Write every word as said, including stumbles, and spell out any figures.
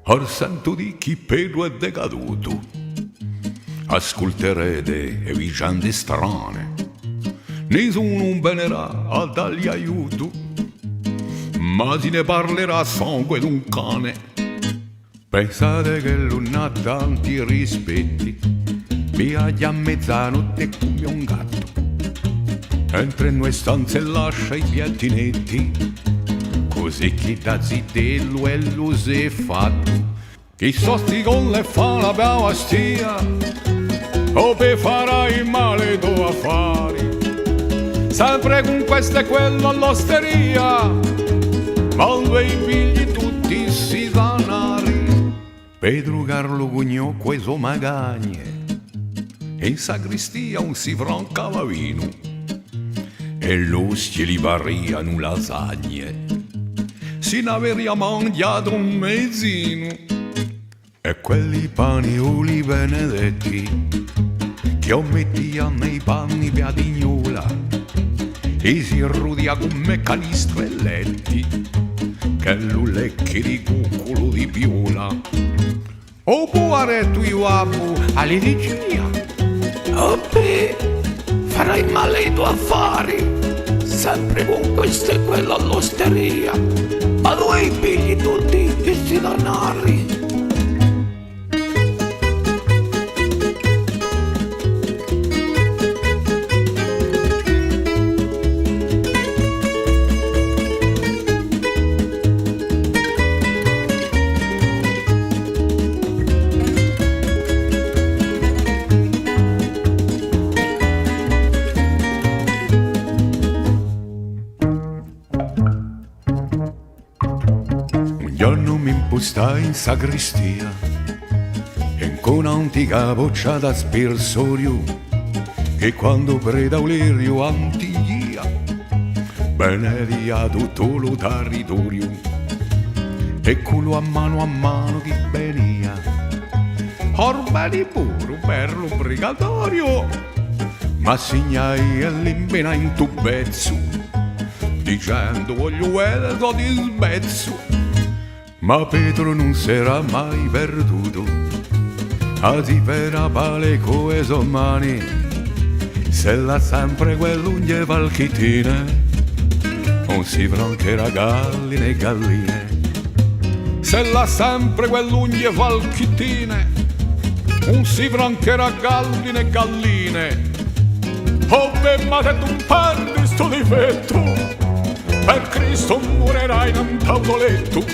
Or sentu dì chì Petru hè decadutu, asculterete e vicende strane, nisunu venerà à dalli aiutu, ma si ne parlerà à sangue d'un cane. Pensate ch'ellu n'hà tanti rispetti, viaghja à mezanotte cum'è un gattu, entre in duie stanze lascia i piatti netti, cusì chì da zitellu ellu s'hè fattu. Chì sò sti conti chì fannu a bastia, o pè fà i mali to affari, sempre cun questa è quella all'osteria, ma induve i pigli tutti sti danari? Petru Carlu Cugnò cù e so magagne, in sagristia ùn si francava vinu, è l'ostie li parianu lasagne, si n'averia manghjatu un mezinu. È quelli panioli benedetti, ch'ellu mettia in i panni pè a tignola, è si rudia cum'è canistru è letti, ch'ellu lecchi di cucculu di piola. O puarettu di babbu, a li dicia: o pè, farai mali i to affari, sempre cun questa è quella all'osteria, ma induve i pigli tutti sti danari? Un ghjornu m'impustai in sagristia, incù un'antica boccia d'aspirsoriu, chì quandu prete Auleriu antighjia, benedia tuttu lu tarritoriu, è cullu à manu à manu chì venia, or veni puru per l'ubrigatoriu, m'assignai è l'impenai in u pezzu, dicendu: vogliu vede s'o ti spezzu. Ma Petru ùn s'era mai perdutu, a si fera pale cù e so mani, s'ella sempre quellu ùn ghe falchittine, ùn si franchera galline è galline. S'ella sempre quellu ùn ghe falchittine, ùn si franchera galline è galline. O bè, ma s'è tù perdi stu difettu, per Cristu murerai nant'à u to lettu.